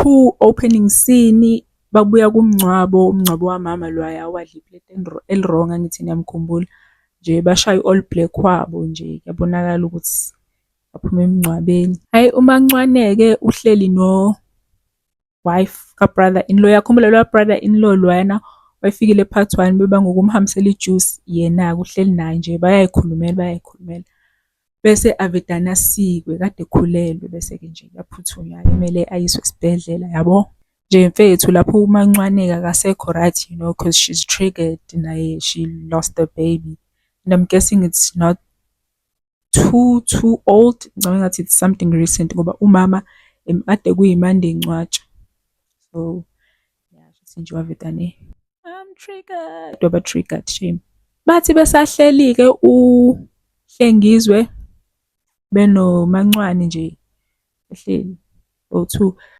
2, opening scene, babuya kumngcwabo, umngcwabo wamama lwaya owadla ipleti eli-wrong, angithi niyamkhumbula. Nje bashaye u-all black wabo nje, kuyabonakala ukuthi baphuma emngcwabeni. Hhayi, uMancwane-ke uhleli no-wife ka-brother in-law. Uyakhumbula loya brother in-law loyana wayefikile part one bebanga ukumhambisela ijusi, yena-ke uhleli naye nje bayayikhulumela, bayayikhulumela. Bese avedane asikwe, kade ekhulelwe, bese-ke nje kuyaphuthunywa-ke kumele ayiswe esibhedlela, yabo. Nje mfethu lapho uMancwane-ke akasekho right, 'cause she's triggered naye, she lost the baby. And I'm guessing it's not too too old, ngicabanga engathi it's something recent ngoba umama kade kuyimande engcwatshwa. So, yeah, shuthi nje wavedane, I'm triggered, waba triggered, shame. Bathi besahleli-ke uHlengizwe benoMancwane nje behleli bowu-two.